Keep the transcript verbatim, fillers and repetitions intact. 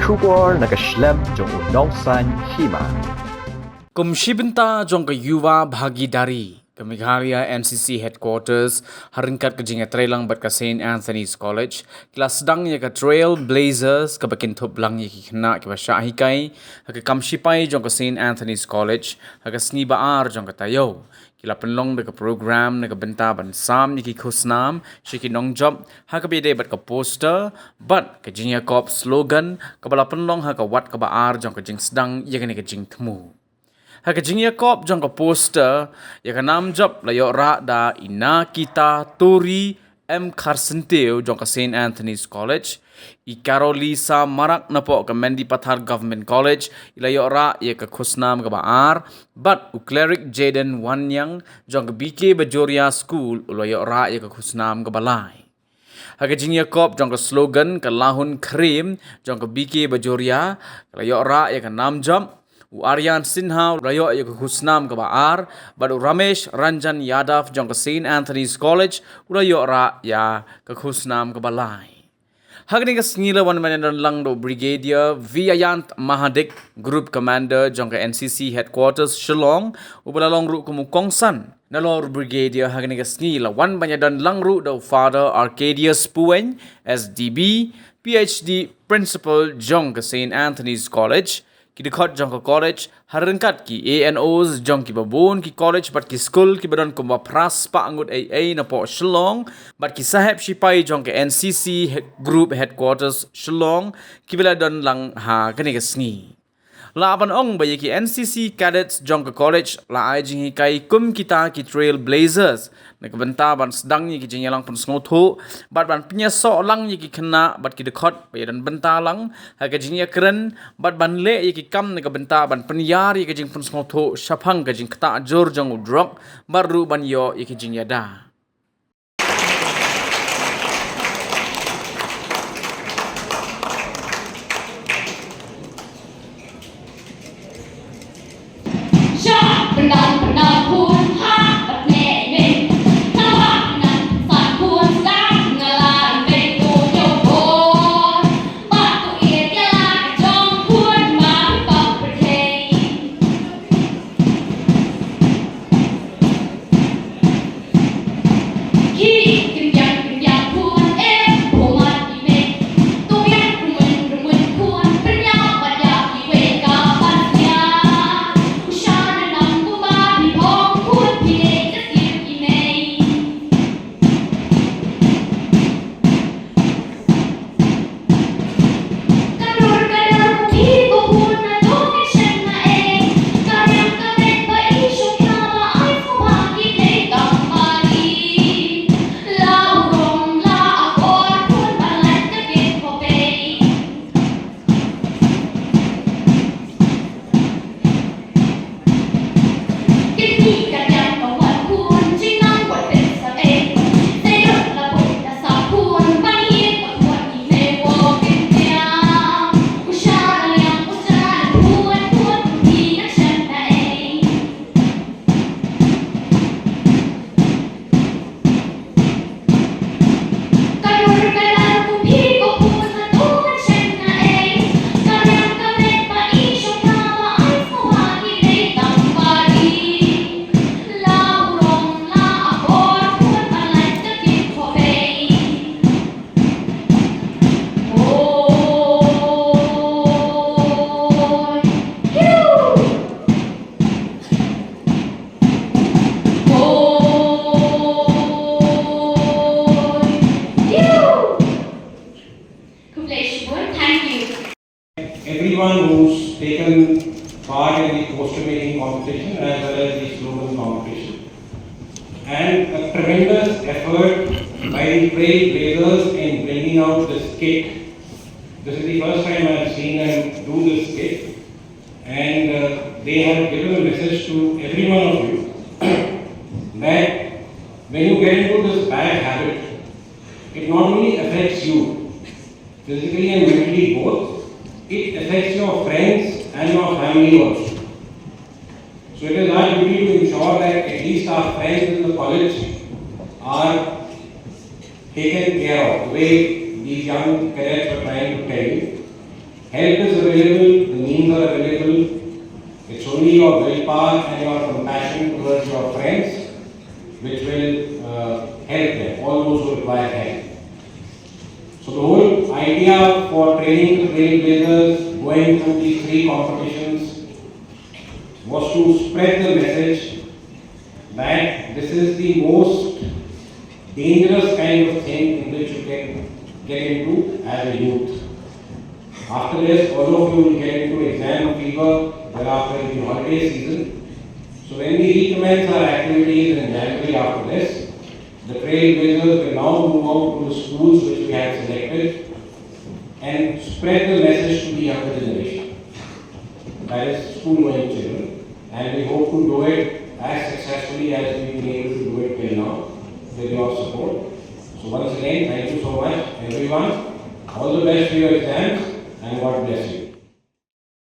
Khubor na ka shlem jong u nongsaiñ hima. Kum shi bynta jong ka Yuva Bhagidari, ka Meghalaya N C C Headquarters, ha ryngkat ka jingïatreilang bad ka Saint Anthony's College, ki la sdang ïa ka Trail Blazers, kaba kynthup lang ïa ki khynnah kiba shah hikai ha ka kam shipai jong ka Saint Anthony's College, ha ka sngi ba ar jong ka taïew. Ki la pynlong da ka program na ka bynta ban sam ïa ki khusnam sha ki nongjop, ha kaba ïadei bad ka poster bad ka jingïakop slogan, kaba la pynlong ha ka wat kaba ar jong ka jingsdang ïa kane ka jingthmu. Ha ka jingïakop jong ka poster, ïa ka nam jop la ïoh rah da i Nakita Tori M Kharsyntiew jong ka Saint Anthony's College, i Carolisa Marak napoh ka Mendipathar Government College, i la ïoh rah ïa ka khusnam kaba ar, bad u Cleric Jaden Wanyang jong ka B K Bajoria School u la ïoh rah ïa ka khusnam kaba lai. Ha ka jingïakop jong ka slogan ka Lahun Khrem jong ka B K Bajoria, ka la ïoh rah ïa ka nam jop, u Aryan Sinha u la ïoh ïa ka khusnam kaba ar, bad u Ramesh Ranjan Yadav jong ka Saint Anthony's College u la ïoh rah ïa ka khusnam kaba lai. Ha kane ka sngi la wan ban ïadon lang da u Brigadier V Ayant Mahadik, Group Commander jong ka N C C Headquarters Shillong, uba la long ruh kum u kongsan. Nalor u Brigadier, ha kane ka sngi la wan ban ïadon lang ruh da u Father Arcadius Puweng, S D B, P H D Principal jong ka Saint Anthony's College, ki dkhot jong ka college, ha ryngkat ki A N Os jong kiba bun ki college bad ki skul kiba don kumba phra spah ngut ei ei napoh Shillong, bad ki sahep shipai jong ka N C C he-, Group Headquarters Shillong, kiba la don lang ha kane ka sngi. La ban ong ba ïa ki N C C cadets jong ka college la ai jinghikai kum kita ki Trail Blazers, na ka bynta ban sdang ïa ki jingïalang pynsngewthuh, bad ban pynïasoh lang ïa ki khynnah bad ki dkhot ba ïadon bynta lang ha ka jingïakren, bad ban leh ïa ki kam na ka bynta ban pynïar ïa ka jingpynsngewthuh shaphang ka jingktah jur jong u drok, bad ruh ban ïoh ïa ki jingïada. Thank you. Everyone who's taken part in the poster making competition as well as the slogan competition. And a tremendous effort by the trailblazers in bringing out this kit. This is the first time I've seen them do this kit. And uh, they have given a message to every one of you that when you get into this bad habit, it not only affects you, physically and mentally both, it affects your friends and your family also. So it is our duty to ensure that at least our friends in the college are taken care of, the way these young cadets were trying to tell you. Help is available, the means are available. It's only your willpower and your compassion towards your friends which will uh, help them, all those who require help. So the whole idea for training the trailblazers, going through these three competitions, was to spread the message that this is the most dangerous kind of thing in which you can get into as a youth. After this, all of you will get into exam fever, thereafter in the holiday season. So when we recommence our activities in January after this, the trailblazers will now move out to the schools which we have selected and spread the message to the younger generation. That is school-going children. And we hope to do it as successfully as we've been able to do it till now with your support. So once again, thank you so much, everyone. All the best for your exams and God bless you.